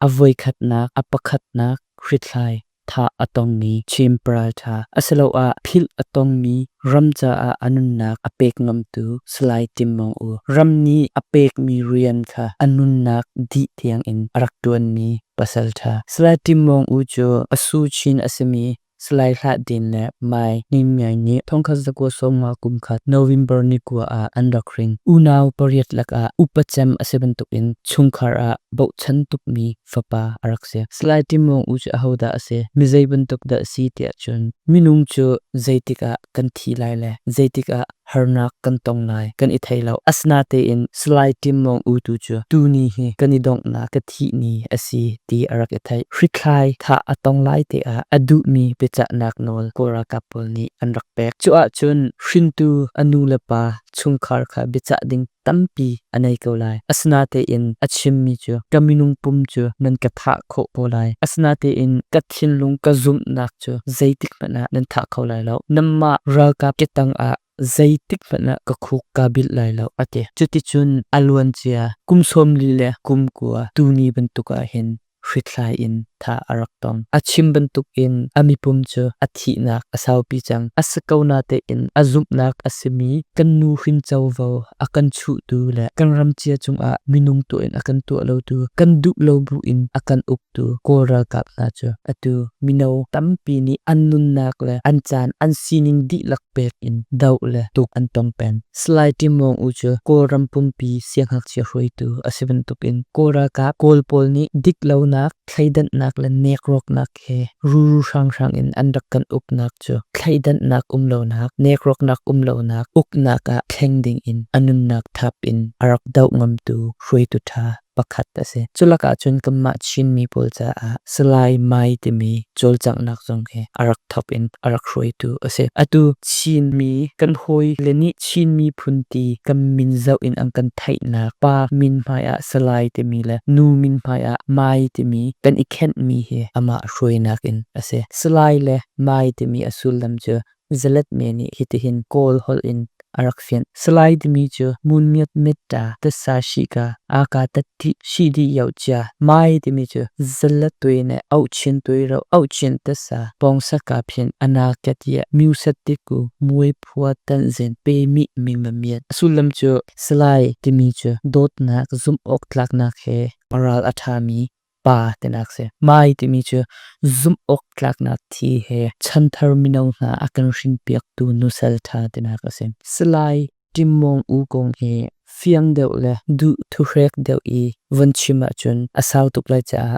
A voikhatnak, a pakhatnak hrithlai thah a tongmi Chin paralṭha asiloah philh a tongmi ram caah a nunnak a pek ngamtu Salai Tim Maung Oo. Ram nih a pekmi rian kha a nunnak dih tiangin a rak ṭuanmi pasalṭha. Salai Tim Maung Oo cu a su chin a simi Salai Hlah Din le Mai Hnin Myaing nih 1950 kum khat November ni kua ah an rak hrin. Unau pariat lakah upa cem a si bantukin chungkhar ah bochan tukmi fapa a rak si. Salai Tim Maung Oo cu ahodah a si? Mi zei bantuk dah a si tiah cun minung cu zeitik ah kan thi lai le zeitik ah harnak kan tong lai kan i thei lo. Asinatein Salai Tim Maung Oo tu cu tuni hi kan i donghnak ka thih ni a si ti a rak i theih. Hrithlai thah a tong lai te ah a duhmi biacahnak nawl Kawl ralkap pawl nih an rak pek. Cu ahcun hrintu a nu le pa chungkhar kha biacah ding tampi a nei ko lai. Asinatein a chimmi cu ka minung pum cu nan ka thah khawh ko lai. Asinatein ka thinlung ka zumhnak cu zeitik hmanh ah nan thah kho lai lo. Nanmah ralkap ketang ah zeitik hmanh ah ka khuk kaa bilh lai lo a ti. Cuticun a luancia kum 40 le kum kua tuni bantuk ah hin hrithlai in thah a rak tong. A chim bantukin a mipum cu a thihnak a saupi cang. A si ko natein a zumhnak a simi kan nu hrin covo a kan chuhtu le kan ramcia cungah minung tuah in a kan tuah lotu, kan duh lo bu in a kan uktu Kawl ralkap hna cu atu mino tampi nih an nunnak le an caan an sining dihlak pek in doh le tuk an tong peng. Salai Tim Maung Oo cu Kawlram pumpi siangngakchia hruaitu a si bantukin Kawl ralkap Kawl pawl nih diklonak, thleidannak le nekrawknak he ruru hranghrang in an rak kan uknak cu thleidannak um lonak, nekrawknak um lonak uknak ah thleng ding in a nunnak thap in a rak doh ngamtu hruaitu ṭha pakhat a si. Culak ahcun kanmah Chinmi pawl caah Salai Mai timi cawlcanghnak zong hi a rak thawk in a rak hruaitu a si. Atu Chinmi kan hawi le nih Chin miphun ti kan min zoh in an kan theihnak pa min hmai ah Salai timi le nu min hmai ah Mai timi kan i khenhmi hi amah hruainak in a si. Salai le Mai timi a sullam cu Zalet me nih hitihin Kawl holh in a rak fianh. Salai timi cu Munmyat Metta tasa shika aka tatti shidi yocia Mai timi cu zalat tui ne auchin tui ro auchin tasa pawngsaka phin anaket ye musat tiku mui phua tan zin pe mi mi ma miat. A sullam cu Salai timi cu dawtnak zumh awk tlaknak he ral a ṭhami pa tinak si. Mai timi cu zumh awk tlaknak thi he chanthar mino hna a kan hrinpiaktu nusal ṭha tinak a si. Salai Tim Mawng U kong hi fiang deuh le duh thuhrek deuh i von chim ahcun a sau tuk lai caah.